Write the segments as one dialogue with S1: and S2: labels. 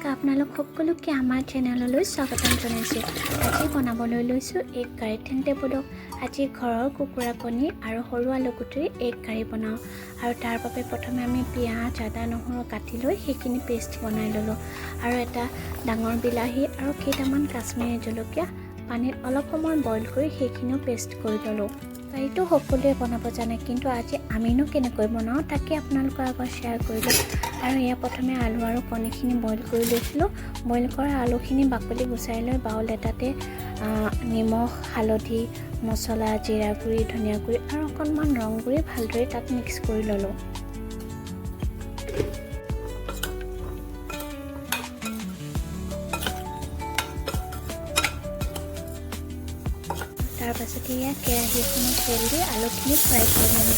S1: নমস্কাৰ, আপোনালোক সকলোকে আমাৰ চেনেললৈ স্বাগতম জনাইছোঁ। আজি বনাবলৈ লৈছোঁ এগ কাৰী। তেন্তে ব'লক, আজি ঘৰৰ কুকুৰা কণী আৰু সৰু আলুগুটিৰ এগ কাৰী বনাওঁ। আৰু তাৰ বাবে প্ৰথমে আমি পিঁয়াজ, আদা, নহৰু কাটি লৈ সেইখিনি পেষ্ট বনাই ল'লোঁ। আৰু এটা ডাঙৰ বিলাহী আৰু কেইটামান কাশ্মীৰী জলকীয়া পানীত অলপ সময় বইল কৰি সেইখিনিও পেষ্ট কৰি ল'লোঁ। কাৰীটো সকলোৱে বনাব জানে, কিন্তু আজি আমিনো কেনেকৈ বনাওঁ তাকে আপোনালোকৰ আগত শ্বেয়াৰ কৰিলোঁ। আৰু এয়া প্ৰথমে আলু আৰু কণীখিনি বইল কৰি লৈছিলোঁ। বইল কৰা আলুখিনি বাকলি গুচাই লৈ বাউল এটাতে নিমখ, হালধি, মছলা, জিৰা গুড়ি, ধনিয়া গুড়ি আৰু অকণমান ৰং গুড়ি ভালদৰে তাত মিক্স কৰি ল'লোঁ। তাৰপাছতে এয়া কেৰাহী এখনত তেল দি আলুখিনি ফ্ৰাই কৰি ল'ম।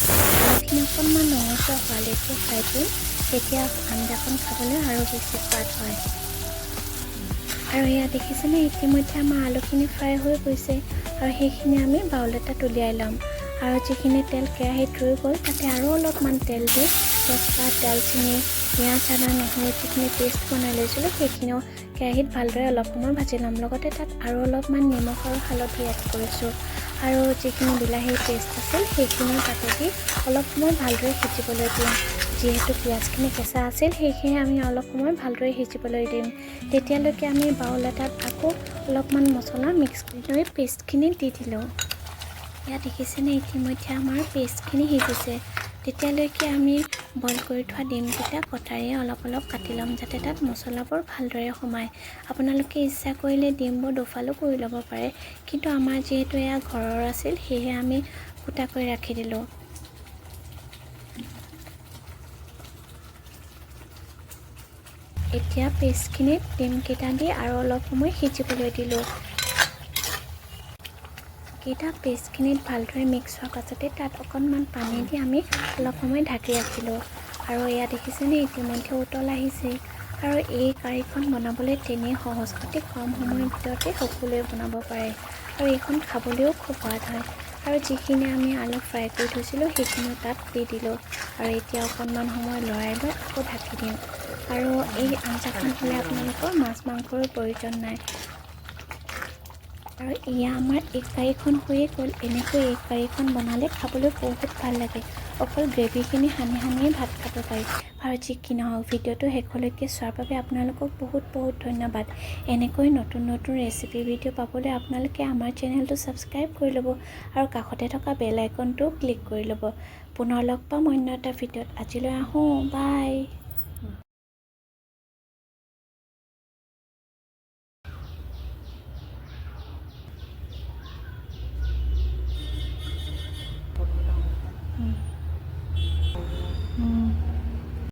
S1: আলুখিনি অকণমান ৰঙচুৱা হোৱালৈকে ফ্ৰাই কৰিম, তেতিয়া আঞ্জাখন খাবলৈ আৰু বেছি সোৱাদ হয়। আৰু এয়া দেখিছেনে, ইতিমধ্যে আমাৰ আলুখিনি ফ্ৰাই হৈ গৈছে আৰু সেইখিনি আমি বাউল এটাত উলিয়াই ল'ম। আৰু যিখিনি তেল কেৰাহীত ৰৈ গ'ল, তাতে আৰু অলপমান তেল দি তেজপাত, দালচেনি, পিঁয়াজ, আদা, নহৰু যিখিনি পেষ্ট বনাই লৈছিলোঁ, সেইখিনিও কেৰাহীত ভালদৰে অলপ সময় ভাজি ল'ম। লগতে তাত আৰু অলপমান নিমখ আৰু হালধি এড কৰিছোঁ। আৰু যিখিনি বিলাহীৰ পেষ্ট আছিল, সেইখিনিও তাতে দি অলপ সময় ভালদৰে সিজিবলৈ দিম। যিহেতু পিঁয়াজখিনি কেঁচা আছিল, সেইখিনি আমি অলপ সময় ভালদৰে সিজিবলৈ দিম। তেতিয়ালৈকে আমি বাউল এটাত আকৌ অলপমান মছলা মিক্স কৰি লৈ পেষ্টখিনি দি দিলোঁ। ইয়াত দেখিছেনে, ইতিমধ্যে আমাৰ পেষ্টখিনি সিজিছে। তেতিয়ালৈকে আমি বইল কৰি থোৱা ডিমকেইটা কটাৰীয়ে অলপ অলপ কাটি ল'ম, যাতে তাত মছলাবোৰ ভালদৰে সোমায়। আপোনালোকে ইচ্ছা কৰিলে ডিমবোৰ দুফালো কৰি ল'ব পাৰে, কিন্তু আমাৰ যিহেতু এয়া ঘৰৰ আছিল, সেয়েহে আমি গোটাকৈ ৰাখি দিলোঁ। এতিয়া পেষ্টখিনিত ডিমকেইটা দি আৰু অলপ সময় সিজিবলৈ দিলোঁ। কেইটা পেষ্টখিনিত ভালদৰে মিক্স হোৱাৰ পাছতে তাত অকণমান পানী দি আমি অলপ সময় ঢাকি ৰাখিলোঁ। আৰু এয়া দেখিছেনে, ইতিমধ্যে উতল আহিছে। আৰু এই কাৰীখন বনাবলৈ তেনেই সহজ, অতি কম সময়ৰ ভিতৰতে সকলোৱে বনাব পাৰে আৰু এইখন খাবলৈও খুব সোৱাদ হয়। আৰু যিখিনি আমি আলু ফ্ৰাই কৰি থৈছিলোঁ, সেইখিনিও তাত দি দিলোঁ। আৰু এতিয়া অকণমান সময় লৰাই লৈ আকৌ ঢাকি দিম। আৰু এই আঞ্জাখন হ'লে আপোনালোকৰ মাছ মাংসৰো প্ৰয়োজন নাই। আৰু এয়া আমাৰ এগ কাৰীখন হৈয়ে গ'ল। এনেকৈ এগ কাৰীখন বনালে খাবলৈ বহুত ভাল লাগে। অকল গ্ৰেভিখিনি সানি সানিয়ে ভাত খাব পাৰি। আৰু যি কি নহওক, ভিডিঅ'টো শেষলৈকে চোৱাৰ বাবে আপোনালোকক বহুত বহুত ধন্যবাদ। এনেকৈ নতুন নতুন ৰেচিপি ভিডিঅ' পাবলৈ আপোনালোকে আমাৰ চেনেলটো ছাবস্ক্ৰাইব কৰি ল'ব আৰু কাষতে থকা বেল আইকনটো ক্লিক কৰি ল'ব। পুনৰ লগ পাম অন্য এটা ভিডিঅ'ত। আজিলৈ আহোঁ, বাই।